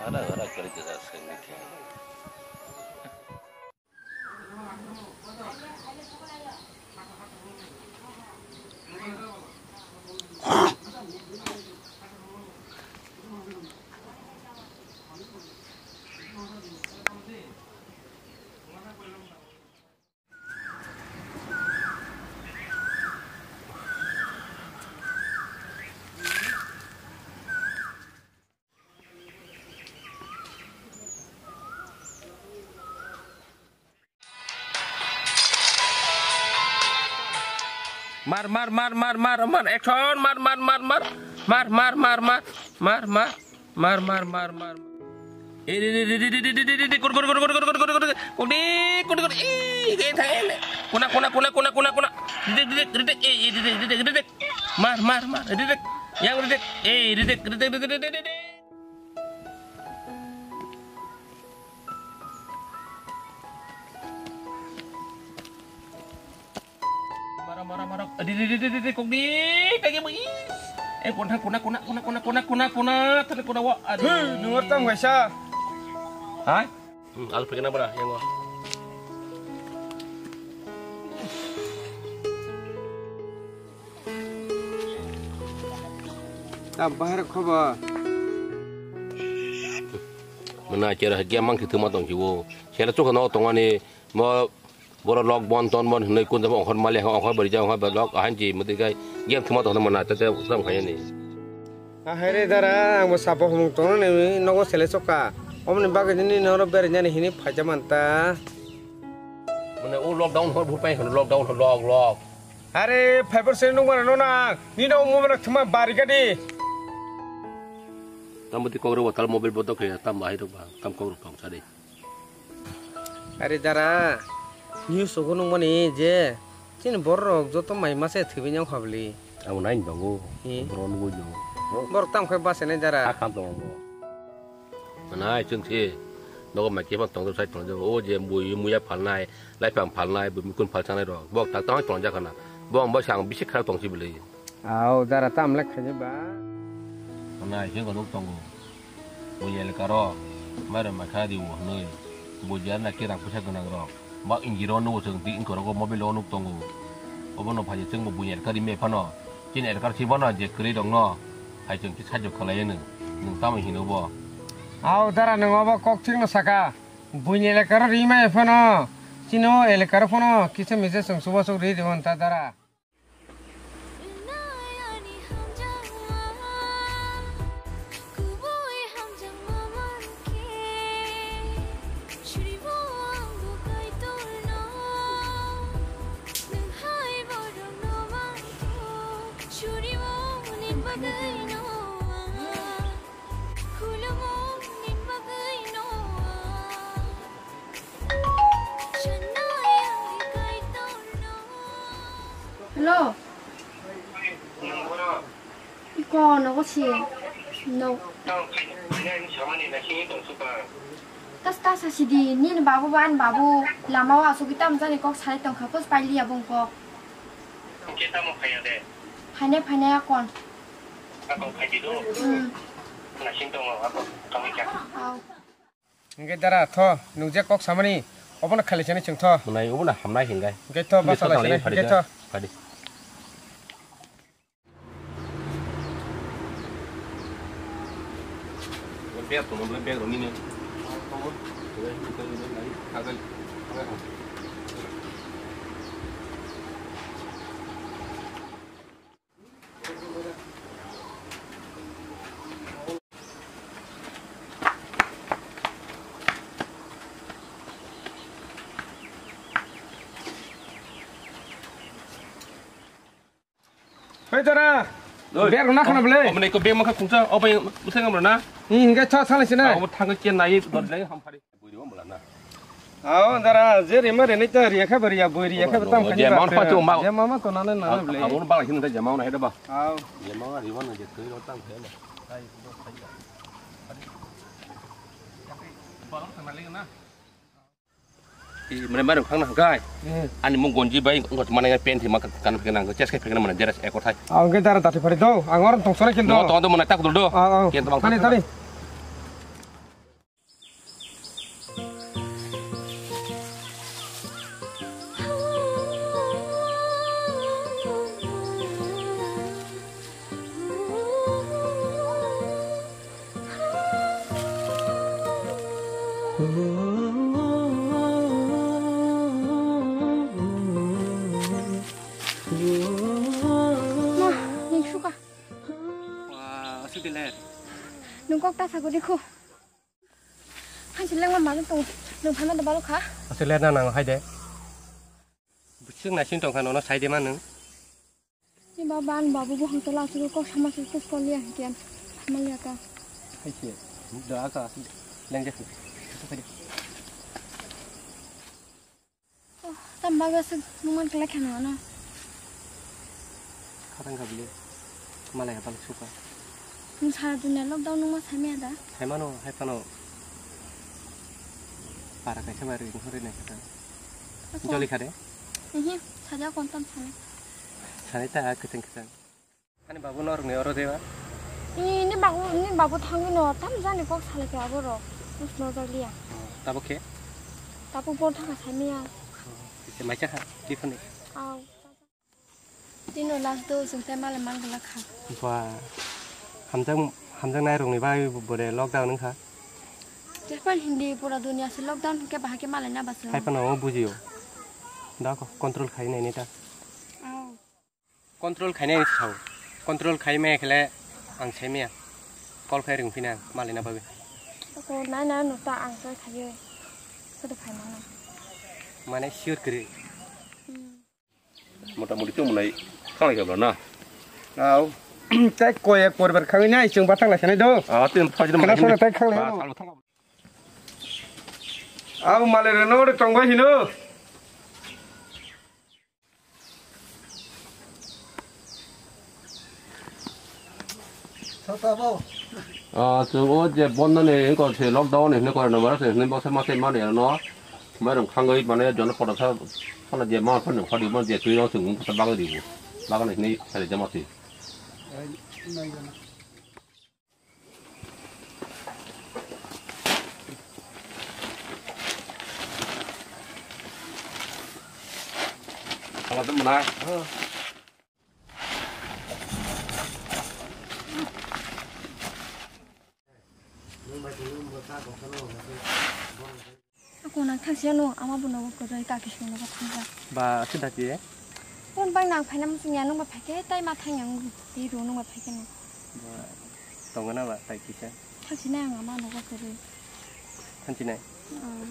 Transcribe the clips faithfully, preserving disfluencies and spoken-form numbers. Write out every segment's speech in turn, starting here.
Hara hara kari jada sengni khe. Mar, mar, mar, mar, mar, mar, action, mar, mar, mar, mar, mar, mar, mar, mar, mar, mar, mar, mar, mar, mar. Eh, de, de, de, de, de, de, de, de, de, kor, kor, kor, kor, kor, kor, kor, kor, kor, kor, eh, eh, eh, eh. Kuna, kuna, kuna, kuna, kuna, kuna. Ridek, ridek, ridek, eh, eh, ridek, ridek, ridek. Mar, mar, mar, ridek. Yang ridek, eh, ridek, ridek, ridek, ridek, ridek. Mara, mara, mara. Di, di, di, di, di, di, kok di, pegi mo, ih. Eh, kuna, kuna, kuna, tadi kuna wa. Aduh. Hei, nungar tang waisa. Hai? Hmm, alu pegi na bara, yang wa. Tam bahar khobo. Muna kera game mang thithuma tong kibo. Sela chukha no tongani mo boro log bon ton bon hinui kun jabo ongkhor mali ongkhor bari ja ongkhor log ahan ji mudi gai game thuma tong muna te te sam khayani. Ahaire dara ang bo sabo humung tong ni nogo sele chukha. Omni bagwi ni noro beri jani hini phaja manta. Mane o lockdown hor bhur pai lockdown log log. Are, fiber se nung mana nona, ni na umo mana thuma bari gadi. Tamo ti kogro botal mobile botok ya, tam bahai rok ba, tam kogro tong sadi. Are dara, news sogo nung mani je, chini borok joto mai mase thibini ang habli. Amo nai bango, Hi? Bro nungui no. Borok tam khai base nai dara. Akam tongo. Manai chwng se nogo mai khe phano tongthok sai tongthok. O je bui muya phalnai, laiphang phalnai, bui mukun phalchanai rok. Bo tak tang tongjak khana. Bo ang bo sang bisi khara tongsi bwlwi. Au, dara tam le khaini ba. Manai chwng nuk tongo. Bui elka ro, mairok mai kha di o hwnwi. Bui jar na khe rang puisa gwnang rok. Ba injiro nugo chwng di inkorogo mobile o nuk tongo. Obono phaji chwngbo buini elkar rimai phano. Chini elkar si bono je kwrwi rokno hai chwng khe sajok khlai eno. Nwng tamo hino bo? Au dara nwng obo kok thikno saka. Buini elkar rimai phano. Chini o elkar phano kisa misa chwng chubachu ri rw ta dara. Hello. Iko nogo si no. Tas tas sidi nini babu ba ani babu lama o asugwi tam jani kok sai tongkha pos pailiya bung kok. Phaine phaine akon. Hmm. Au. Hingke dara tho, nwng je kok samani, obono khali chani chwng tho. Mwnai obono hamnai hingai. Hingke tho, basa lai sini, hingke tho. Phadi. Bag tongmani bag rok nini. Hei dara. Oi. Bag rok nakhana bwle. Omo ni ko bag makha khungsa, obo usai ngamra na. Hi, hingke tha salai sina. Obo thangke ken nai dot lai ham phari. Bui rima bwla na. Ao, dara, je rima rene ta riya kha bariya, bui riya kha tam kha. Je maun pa tu ma. Je mama to nana nana bwle. Amo bala hin ta je maun hai da ba. Ao. Je maun rima na je tui ro tam kha na. Bala thang na le na. Mane mane khang na gai. Ani mung gonji bai ngot mane pen thima kan phikna nang ches ke phikna mane jeres ekor thai. Ang ke dara dati phari do. Ang orang tong sore kin do. No tong do mane tak dul do. Ang ang. Ken tong. Tani tani. Nwng kok ta sagwi di khu. Hansi lengma mano tong. Nwng phaima da balo kha. Aswk lerna nango hai de. Bwswk naising tongkha nono sai de ma nwng. Ni baba, ani babu bo hangto la aswk kok sama se kus kol ya hinkhe. Phaima liya ta. Hai se. Da ka. Leng de. Oh, tam bagwi aswk nungman kwlai kha nung ano. Khatang kha bwle. Malai ha bang suka. Nung sara dunia lockdown nungma saimaya da? Saimano, hai phano. Para kaisa bai ring hori nai khatang. Ako. Joli kha de? Ihi, saja kon tam sani. Sani ta kwthang kwthang. Ani babu no rwngni oro deba? Ni, ni babu, ni babu thangwi no tam jani kok salai khe abo rok. Nus no jak liya. Tabuk khe? Tabuk bor thangkha saimaya. Kisa maisa kha, di phone. Aw. Tino last do sung te male mang gula kha. Ba, hamjak, hamjaknai rokni bai bore lockdown wngkha. Japan hindi pura dunia se lockdown hwnkhe bahai khe malai na baso. Hai phano o bujio. Da ko control khai nai neta. Aw. Control khainai sao. Control khai maya khle ang sai maya. Call khai ring phina malina bagwi. Ko nai nai no ta ang sai khayo. Sado khai mano. Mane sure kri. Hmm. Mota moti to mulai khalai gabla na. Au. Tai ko ek porbar khawi nai chung batang la sanai do. Ah, tin phajin khana mulai sona tai khalai. Au male re no re tongba hino. Ah, chwng o je bondhani wngkha se lockdown ni hinwi corona virus ni hinwi baksa masa mani ano mairung khangwi mane jono photo sa phano je ma phano khadi mo je twi rong chwng baksa bagwi ribo bagani hinwi sari jama twi. Ako nang thangsi ano ama bo nogo kwrwi kaki sung nogo thangkha. Ba, aswk dakti? Phone bai nang phaina muchung ya, nungba phaikhe tai ma thang yang di ro nungba phaikhe no. Ba, tongo na ba tai kisa? Thangsi nai ang ama nogo kwrwi. Thangsi nai? Ah.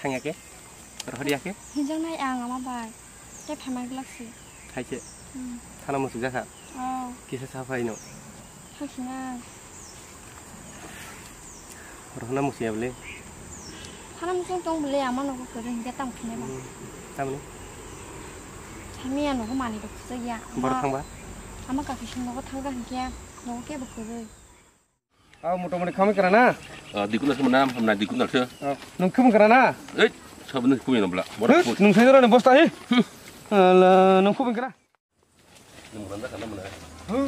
Thang ya khe? Rohor ya khe? Hinjang nai ang ama bai. Tai phaima glak si. Hai se. Hmm. Thana muchung jakha. Oh. Kisa sa phai no. Thangsinai. Rohorna muchung ya bole. Thana muchung tong bole, ama nogo kwrwi hinkhe tamo khinai ba. Hmm. Tamoni? Thangmaya nogo mani rok khujak ya. Borok thangba? Ama kaki sung nogo thangja hinkhe nogo kebo kwrwi. Aw, mota moti khamwi kwrana? Ah, dikuna se mana, hamna dikuna se. Aw, nwng khumung kwrana? Ei, sabun khumung nabla. Bora khumung. Nwng sai dorani bosta hi? Hmm. Ala, nwng khumung kwrana? Nwng muranda kana mana? Huh?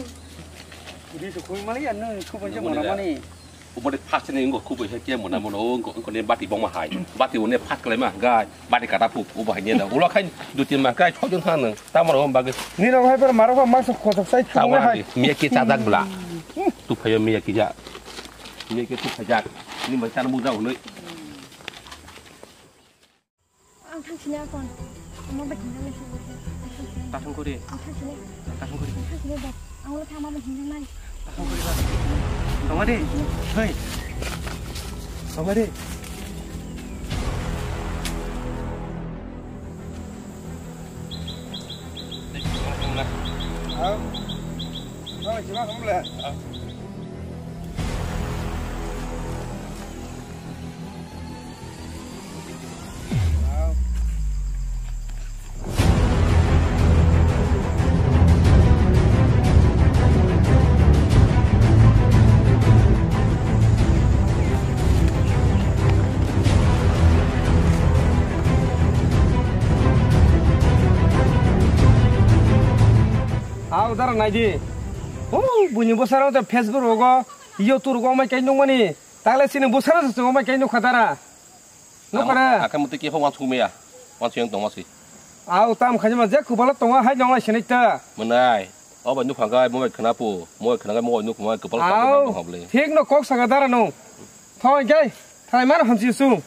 Di se khumung mali ya, nwng khumung je mona mani. Ubode phas ni ngo khumung he ke mona mona, o ngo, ngo ne bati bongma hai. Bati one phas kalai ma, gai. Bati kata phu, ubo hai niya da. Ulo khai dui tin ma kai chojun kha nang. Tamar hom bagi. Ni rok hai par maro kha mas khotok sai thung hai. Miya ki chadak bla. Tu phayo miya ki ja. Miya ki tu phajak. Ni mai tan mu jang hnoi. Ang thang sini akon. Ama ba thang sini. Tasung kuri. Ang thang sini. Tasung kuri. Ang thang sini ba. Ang ulo thang ma ba hinjang nai. Tongma de. Hei. Tongma de. Au. Au, jima hamle. Au dara naidi. O buini bwsarok je Facebook rogo, YouTube rogo amai kai nukmani. Tagle chini bwsarok se chwng amai kai nukha dara. Nukha na? Akhe muti khe wansuk maya. Wansuk yang tongma si. Au tam khaima je kubala tongo hai nonglai sinai ta. Mwnai. O bai nukha gai mo bai khna pu. Mo bai khna gai mo bai nukha mai kupal. Au. Thik no kok saka dara no. Thoi gai. Thai mar hamsi su.